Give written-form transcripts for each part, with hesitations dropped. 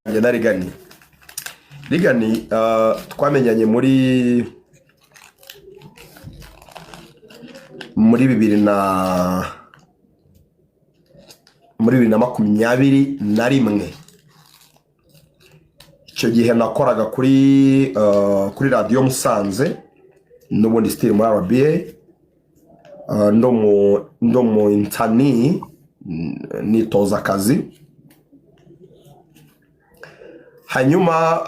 Yanjye na Reagan. Reagan twamenyanye muri bibiri na muri 2021. Icyo gihe nakoraga kuri Radiyo Musanze, n'ubundi still muri RBA, ndo mu intern, nitoza akazi. Hanyuma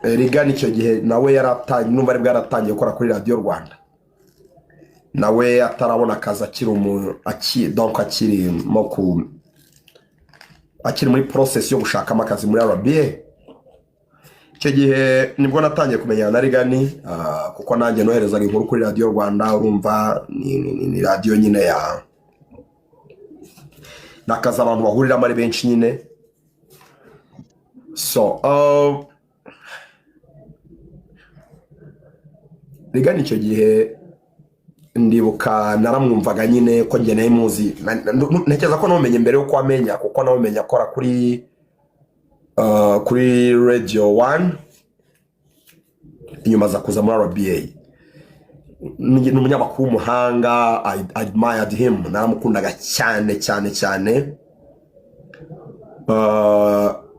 Reagan icyo gihe nawe yaratangiye, numva aribwo yaratangiye gukora kuri Radiyo Rwanda, nawe atarabona akazi, akiri umu aki donc akirimo ku akiri muri process yo gushakamo akazi muri RBA. Icyo gihe nibwo natangiye kumenyana na Reagan, kuko nanjye noherezaga inkuru kuri Radiyo Rwanda. Urumva ni radiyo nyine ya ni akazi abantu bahuriramo ari benshi nyine. So Reagan icyo gihe ndibuka naramwumvaga nyine ko njye nawe muzi. Ntekereza ko namumenye mbere yuko amenya, kuko namumenye akora kuri Radio One, inyuma aza kuza muri RBA. Ni umunyamakuru w'umuhanga. I admired him, naramukundaga cyane cyane cyane.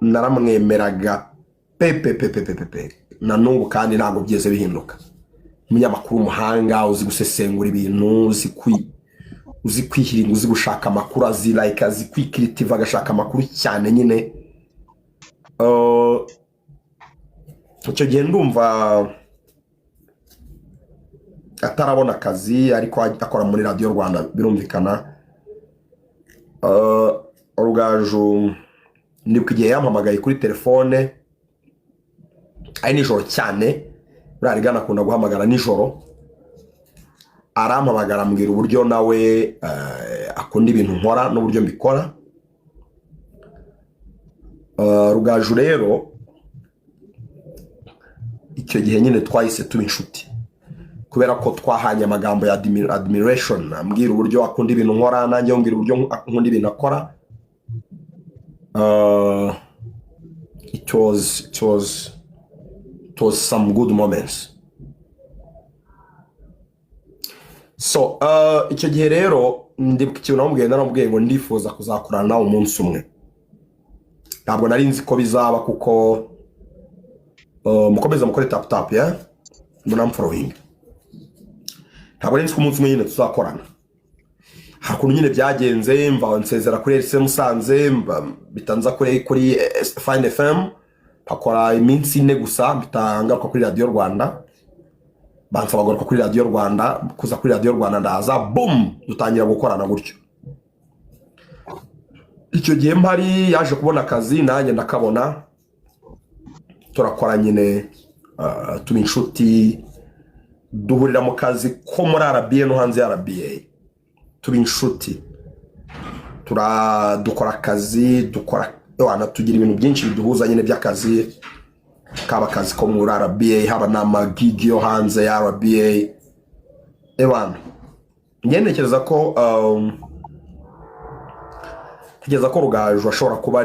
Naramwemeraga pe pe pe pe pe pe pe. Na n'ubu kandi ntabwo byigeze bihinduka. Umunyamakuru w'umuhanga, uzi gusesengura ibintu, uzi kwihiringa, uzi gushaka amakuru, azi like azi kwikiritiva, agashaka amakuru cyane nyine. Icyo gihe ndumva atarabona akazi, ariko akora muri Radiyo Rwanda birumvikana. Rugaju ndibuka igihe yampamagaye kuri telefone ari nijoro cyane. Buriya Reagan akunda guhamagara nijoro. Arampamagara, ambwira uburyo nawe akunda ibintu nkora n'uburyo mbikora. Rugaju rero icyo gihe nyine twahise tuba inshuti, kubera ko twahanye amagambo ya admiration, ambwira uburyo akunda ibintu nkora, nanjye ambwira uburyo nkunda ibintu akora. It was some good moments. So icyo gihe rero ndibuka ikintu namubwiye. Naramubwiye ngo ndifuza kuzakorana nawe umunsi umwe. Ntabwo nari nzi ko bizaba, kuko mukomeza mukore tap tap ya munamfollowing. Ntabwo nari nzi ko umunsi umwe nyine tuzakorana. Hari ukuntu nyine byagenze, mva nsezera kuri RC Musanze, mba bitanza kuri Fine FM, hakora iminsi 4 gusa, mpita ngaruka kuri Radiyo Rwanda. Bansaba kugaruka kuri Radiyo Rwanda, kuza kuri Radiyo Rwanda, ndaza, boom, dutangira gukorana gutyo. Icyo gihe mpari yaje kubona akazi, nanjye ndakabona, turakora nyine, tuba inshuti, duhurira mu kazi ko muri RBA no hanze ya RBA, tuba inshuti, dukora akazi, dukora wana, tugira ibintu byinshi biduhuza nyine by'akazi, kaba akazi ko muri RBA, haba n'amagigi yo hanze ya RBA. Ewana, njye ntekereza ko Rugaju ashobora kuba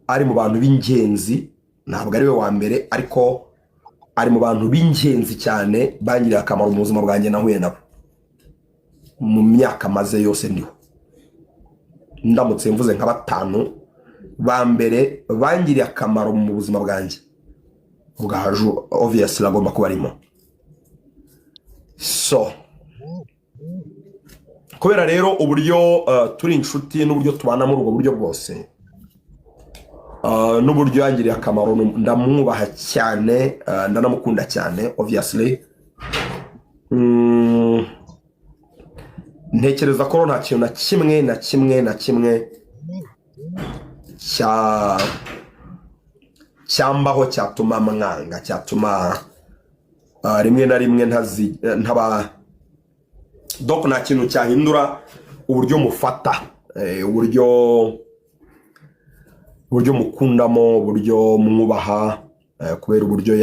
ari mu bantu b'ingenzi. Ntabwo ari we wa mbere, ariko ari mu bantu b'ingenzi cyane bangiriye akamaro mu buzima bwanjye nahuye nabo mu myaka maze yose ndiho. Ndamutse mvuze nka batanu ba mbere bangiriye akamaro mu buzima bwanjye, Rugaju obviously agomba kuba arimo. So kubera rero uburyo turi inshuti n'uburyo tubana muri ubwo buryo bwose, n'uburyo yangiriye akamaro, ndamwubaha cyane, ndanamukunda cyane obviously. Ntekereza ko nta kintu na kimwe na kimwe na kimwe cyambaho cyatuma mwanga, cyatuma rimwe na rimwe ntazi ntaba, donc nta kintu cyahindura uburyo mufata, uburyo mukundamo, uburyo mwubaha, kubera uburyo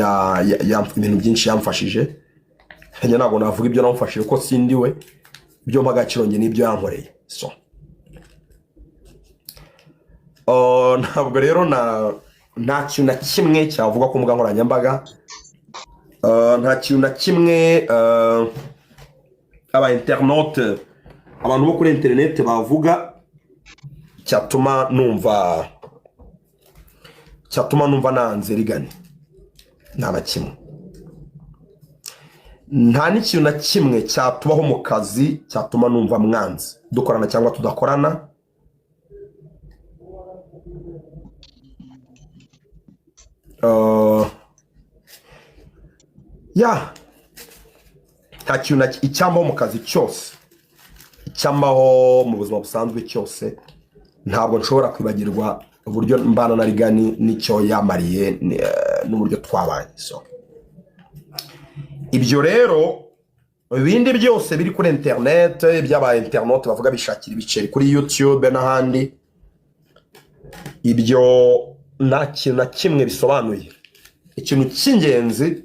ibintu byinshi yamfashije. Njye ntabwo navuga ibyo namufashije kuko sindi we. Ibyo mpa agaciro njye n'ibyo yankoreye. So Ntabwo rero na nta kintu na kimwe cyavugwa ku mbuga nkoranyambaga. Nta kintu na kimwe aba internaute, abantu bo kuri interineti bavuga cyatuma numva nanze Reagan. Nta na kimwe, nta n'ikintu na kimwe cyatubaho mu kazi cyatuma numva mwanze, dukorana cyangwa tudakorana. Ya, nta kintu icyambaho mu kazi cyose, icyambaho mu buzima busanzwe cyose, ntabwo nshobora kwibagirwa uburyo mbana na Reagan n'icyo yamariye n'uburyo twabanye. So ibyo rero ibindi byose biri kuri internet, by'aba internaute bavuga bishakira ibiceri kuri YouTube n'ahandi, ibyo nta kintu na kimwe bisobanuye. Ikintu cy'ingenzi,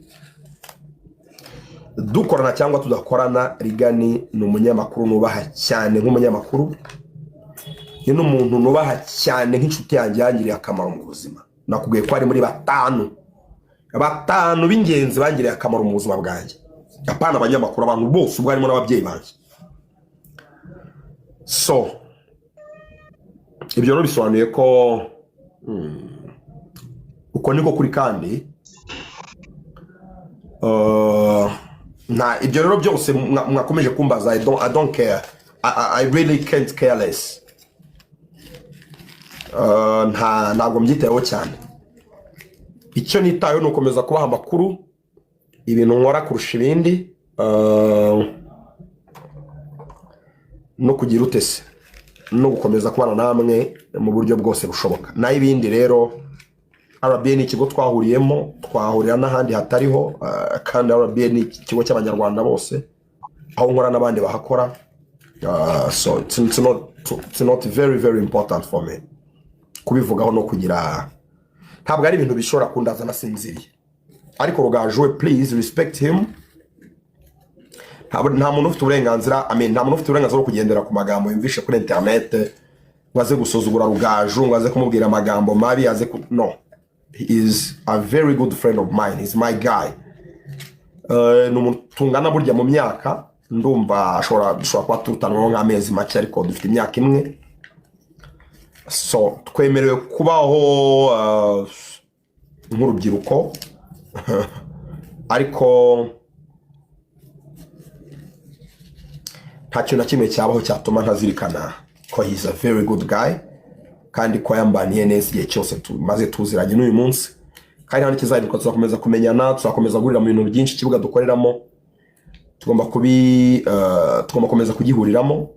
dukorana cyangwa tudakorana, Reagan ni umunyamakuru nubaha cyane nk'umunyamakuru, ni n'umuntu nubaha cyane nk'inshuti yanjye yangiriye akamaro mu buzima. Nakubwiye ko ari muri batanu b'ingenzi bangiriye akamaro mu buzima bwanjye, apana abanyamakuru, abantu bose, ubwo harimo n'ababyeyi banjye. So ibyo rero bisobanuye ko uko niko kuri. Kandi nta ibyo rero byose mwakomeje kumbaza, I don't care. I really can't care less. Ntabwo mbyitayeho cyane. Icyo nitayeho ni ugukomeza kubaha amakuru, ibintu nkora kurusha ibindi, no kugira utese no gukomeza kubana namwe mu buryo bwose bushoboka. Naho ibindi rero, RBA ni ikigo twahuriyemo, twahurira n'ahandi hatariho, kandi RBA ni ikigo cy'Abanyarwanda bose, aho nkora n'abandi bahakora. So it's not very very important for me kubivugaho no kugira, ntabwo ari ibintu bishobora kundaza nasinziriye. Ariko Rugaju we, please respect him. Nta muntu ufite uburenganzira, I mean, nta muntu ufite uburenganzira bwo kugendera ku magambo yumvishe kuri internet ngo aze gusuzugura Rugaju, ngo aze kumubwira amagambo mabi, aze ku... No, he is a very good friend of mine, he's my guy. Ni umuntu tungana burya mu myaka, ndumva ashobora dushobora kuba turutanwaho nk'amezi make, ariko dufite imyaka imwe. So twemerewe kubaho nk'urubyiruko, ariko nta kintu na kimwe cyabaho cyatuma ntazirikana ko he is a very good guy, kandi ko yambaniye neza igihe cyose tumaze tuziranye n'uyu munsi. Kandi nta n'ikizahinduka, tuzakomeza kumenyana, tuzakomeza guhurira mu bintu byinshi. Ikibuga dukoreramo tugomba gukomeza kugihuriramo.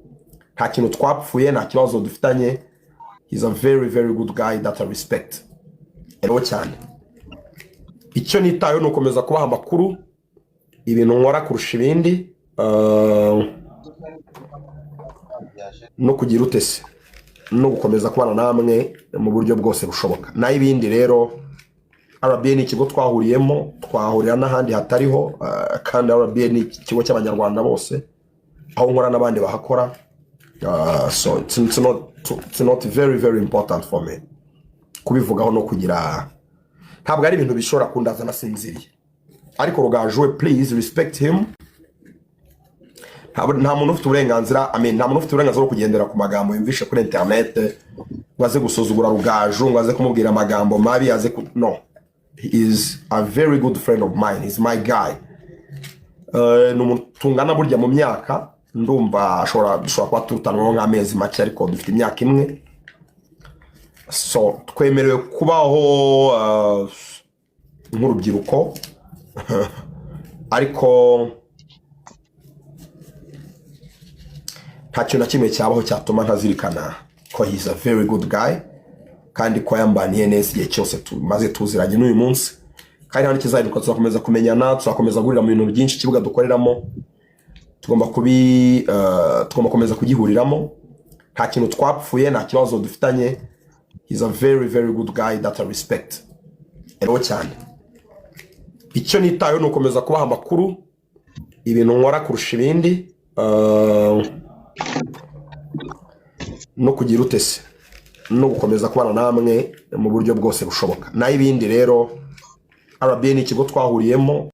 Nta kintu twapfuye, nta kibazo dufitanye. He's a very very good guy that I respect rero cyane. Icyo nitayeho ni ugukomeza kubaha amakuru, ibintu nkora kurusha ibindi, no kugira utese no gukomeza kubana namwe mu buryo bwose bushoboka. Naho ibindi rero, RBA ni ikigo twahuriyemo, twahurira n'ahandi hatariho, kandi RBA ni ikigo cy'Abanyarwanda bose, aho nkora n'abandi bahakora. So it's not very very important for me kubivugaho no kugira, ntabwo ari ibintu bishobora kundaza nasinziriye. Ariko Rugaju we, please respect him. Nta muntu ufite uburenganzira, I mean, nta muntu ufite uburenganzira bwo kugendera ku magambo yumvishe kuri internet ngo aze gusuzugura Rugaju, ngo aze kumubwira amagambo mabi, aze ku... No, he is a very good friend of mine, he's my guy. Ni umuntu tungana burya mu myaka, ndumva ashobora dushobora kuba turutanwaho nk'amezi make, ariko dufite imyaka imwe. So twemerewe kubaho nk'urubyiruko, ariko nta kintu na kimwe cyabaho cyatuma ntazirikana ko he is a very good guy, kandi ko yambaniye neza igihe cyose tumaze tuziranye n'uyu munsi. Kandi nta n'ikizahinduka, tuzakomeza kumenyana, tuzakomeza guhurira mu bintu byinshi. Ikibuga dukoreramo tugomba gukomeza kugihuriramo. Nta kintu twapfuye, nta kibazo dufitanye. He's a very very good guy that I respect rero cyane. Icyo nitayeho ni ugukomeza kubaha amakuru, ibintu nkora kurusha ibindi, no kugira utese no gukomeza kubana namwe mu buryo bwose bushoboka. Naho ibindi rero, RBA ni ikigo twahuriyemo.